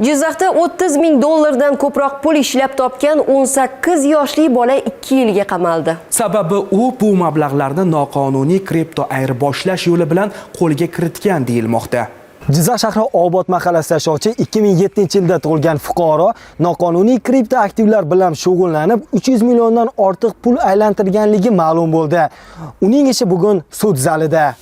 Jizzaxda 30 ming dollardan ko'proq pul ishlab topgan 18 yoshli bola 2 yilga qamaldi. Sababi u bu mablag'larni noqonuniy kripto ayirboshlash yo'li bilan qo'lga kiritgan deyilmoqda. Jizzax shahri Obod mahallasida yashovchi 2007-yilda tug'ilgan fuqaro noqonuniy kripto aktivlar bilan shug'ullanib 300 milliondan ortiq pul aylantirganligi ma'lum bo'ldi. Uning ishi bugun sud zalida.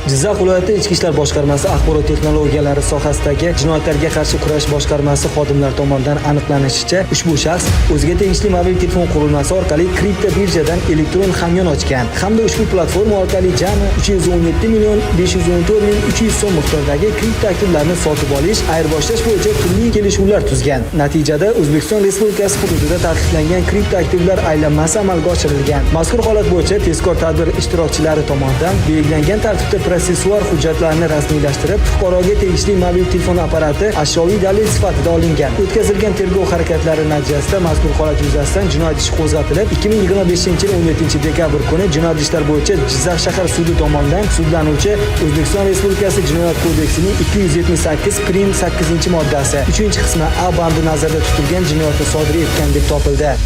Jizzax viloyati Ichki ishlar boshqarmasi axborot texnologiyalari sohasidagi jinoyatlarga qarshi kurash boshqarmasi xodimlari tomonidan aniqlanishicha, ushbu shaxs o'ziga tegishli mobil telefon qurilmasi orqali kripto birjadan elektron hamyon ochgan hamda ushbu platforma orqali jami 317 million 514 ming 300 so'm miqdoridagi kripto aktivlarni sotib olish, ayirboshlash bo'yicha turli kelishuvlar tuzgan. Natijada O'zbekiston Respublikasi hududida taqiqlangan kripto aktivlar aylanmasi amalga oshirilgan. Mazkur holat bo'yicha tezkor tadbir ishtirokchilari tomonidan belgilangan tartibda protsessual hujjatlarni rasmiylashtirib, fuqaroga tegishli mobil telefon apparati ashyoviy dalil sifatida olingan. O'tkazilgan tergov harakatlari natijasida mazkur holat yuzasidan jinoyat ishi qo'zg'atilib, 2025-yil 17 dekabr kuni jinoyat ishlar bo'yicha Jizzax shahar sudi tomonidan sudlanuvchi O'zbekiston Respublikasi Jinoyat kodeksining 278 prim 8 moddasi 3-qismi A bandi nazarda tutilgan jinoyatni sodir etgan deb topildi.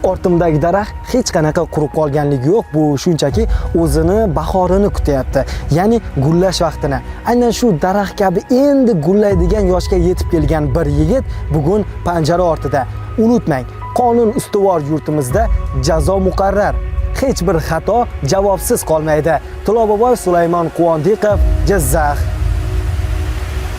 Ortimdagi daraxt hech qanaqa qurib qolganligi yo'q. Bu shunchaki o'zini bahorini kutyapti. Ya'ni gullash vaqtini. Aynan shu daraxt kabi endi gullaydigan yoshga yetib kelgan bir yigit bugun panjara ortida. Unutmang, qonun ustuvor yurtimizda jazo muqarrar. Hech bir xato javobsiz qolmaydi. Tiloboboy Sulaymon Quvondiqov, Jizzax.